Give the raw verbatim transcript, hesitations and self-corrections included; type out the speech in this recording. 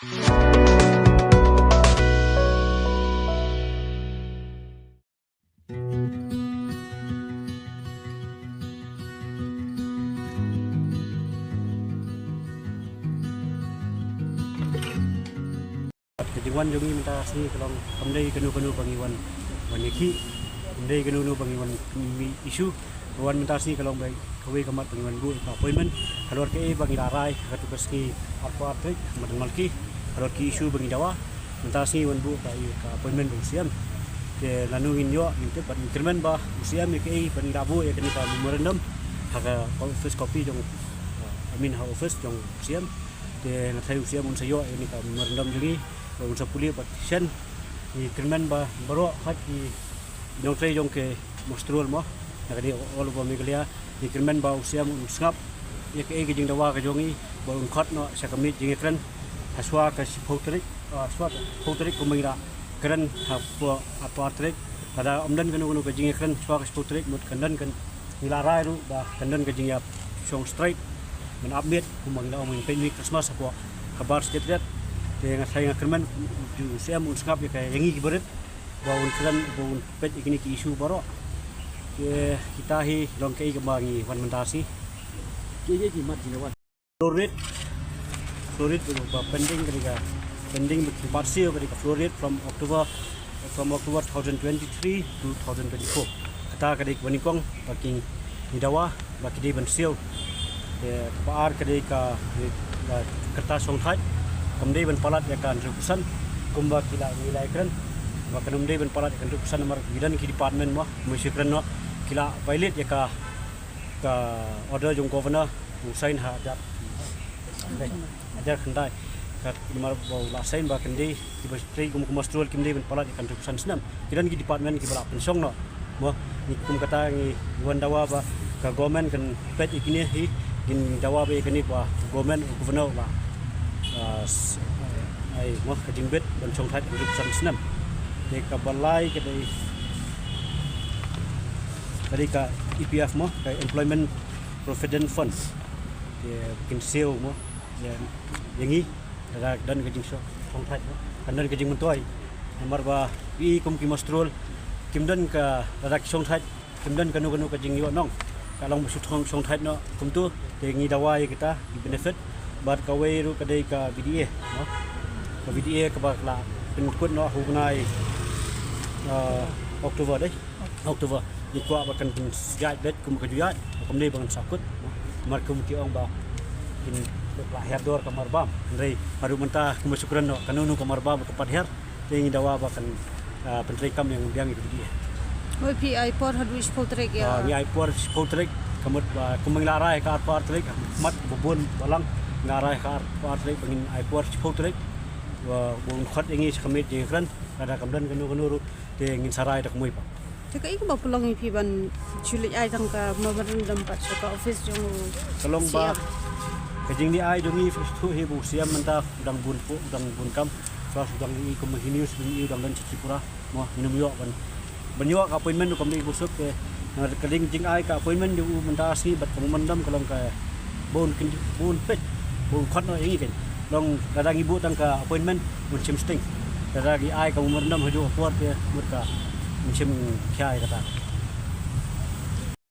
Ka jingwan jong ngi mynta sngi ka long kam dei kano kano ba ngi wan, wan ïakhih, kam dei kano kano ba ngi wan mih issue. Ka wan mynta sngi ka long ba kawei ka mat ba ngi wan buh ka appointment halor kaei ba ngi la rai ha katu ka sngi arphew ar tarik mynta Malki halor ki issue ba ngi dawa. Mynta sngi wan buh ka, ka appointment ba u Siem. Te lano ngin ïoh ngin tip bad ngin kyrmen ba u Siem ïa kaei ba ngi la buh ïa kane ka memorandum ha ka office copy jong, I mean ha office jong u Siem. Te nga tharai u Siem un sa ïoh ïa kane ka memorandum jong ngi, ba un sa pule bad shen. Ngi kyrmen ba baroh ha ki nongtrei jong ki muster roll mo, na ka dei all over Meghalaya. Ngi kyrmen ba u Siem un sngap ïa kaei ka jingdawa ka jong ngi, ba un khot noh sha ka miet jingïakren ha shuwa ka shiphew tarik, ah, shuwa ka shiphew tarik kumba ngi la kren ha arphew ar tarik. Lada ym don kano kano ka jingïakren shuwa ka shiphew tarik, mut kan don kan, ngi la rai ruh ba kan don ka jingïashong strike ban ap miet kumba ngi la ong, ngin peit ïa ka Christmas hapoh ka bar Secretariat. Te nga tharai nga kyrmen u Siem un sngap ïa ka, ïa ngi ki barit, ba un kren, ba un peit ïa kine ki issue baroh. Te kita hi long kaei kaba ngi wan mynta sngi. Ki, ki, ki mat ki la wan. Floor rate, floor rate ba pending ka dei ka, pending ba ki pat siew ka dei ka floor rate from October, from October two thousand twenty-three to two thousand twenty-four. Kata ka dei kaba nyngkong ba ki, ngi dawa ba ki dei ban siew. Te kaba ar ka dei ka, ka kyrtas shongthait, kam dei ban palat ïa ka hundred percent kumba ki la, ngi la ïakren, ba kan ym dei ban palat ïa ka hundred percent namar ki don ki department mo, mo shi kren noh, ki la violate ïa ka, ka order jong governor u sign ha hajar, hajar khyndai. Ka namar ba u la sign ba kan dei kiba trei kum ki muster roll kim dei ban palat ïa ka hundred percent snem. Ki don ki department kiba la pynshong noh. Mo, ngi kum kata ngi wan dawa ba ka government kan peit ïa kine hi, ngin dawa ba ïa kane ba government, governor ba, ah, s-, ai, mo, ka jingbit ban shongthait hundred percent snem. Te kaba lai ka dei, ka dei ka E P F mo, ka Employment Provident Fund. Te kin siew mo ïa, ïa ngi, lada don ka jingshong, shongthait mo, kan don ka jingmyntoi. Namar ba i kum ki muster roll kim don ka, lada ki shongthait kim don kano kano ka jingïohnong, ka long ba shu thong shongthait noh kumto. Te ngi dawa ïa kita ki benefit. Bad kawei ruh ka dei ka V D A mo, ka V D A kaba la pynkut noh ha u bnai, ah, October dei. October. Ngi kwah ba kan pynïaid beit kum ka ju ïaid, kum dei ba ngan sa kut. Namar kum ki ong ba kin la her dor ka marbam. Hynrei haduh mynta kumba shu kren noh, kano kano ka marbam ka pat her. Te ngi dawa ba kan, ah, pyntreikam ïa ka biang ïa ka V D A. Hooid, phi ai por haduh shiphew tarik ïa. Ah, ngi ai por shiphew tarik, ka mut ba kumba ngi la rai ka arphew ar tarik, mat ba bun balang, ngi la rai ka arphew ar tarik ba ngin ai por shiphew tarik. Ba, ba un khot ïa ngi sha ka miet jingïakren, lada kam don kano kano ruh. Te ngin sa rai da ka mui pat. Te kaei kaba pynlong ïa phi ban shu leit ai tang ka memorandum pat sha ka office jong u C M? Ka long ba ka jingleit ai jong ngi first hi ba u C M mynta u dang bun pyrshah, u dang bun kam. Plus u dang ïohi kum hi news, u dang don sha Tripura. Mo, ngin ym ïoh ban, ban ïoh ka appointment ruh kam dei ba suk te. Nga ka dei jingai ka appointment jong u mynta sngi bad ka memorandum ka long ka bun kin, bun peit, bun khot noh ïa ngi kein. Long lada ngi buh tang ka appointment, un shim sting. Lada ngi ai ka memorandum hajuh ka por te mut ka, un shim khia ïa kata.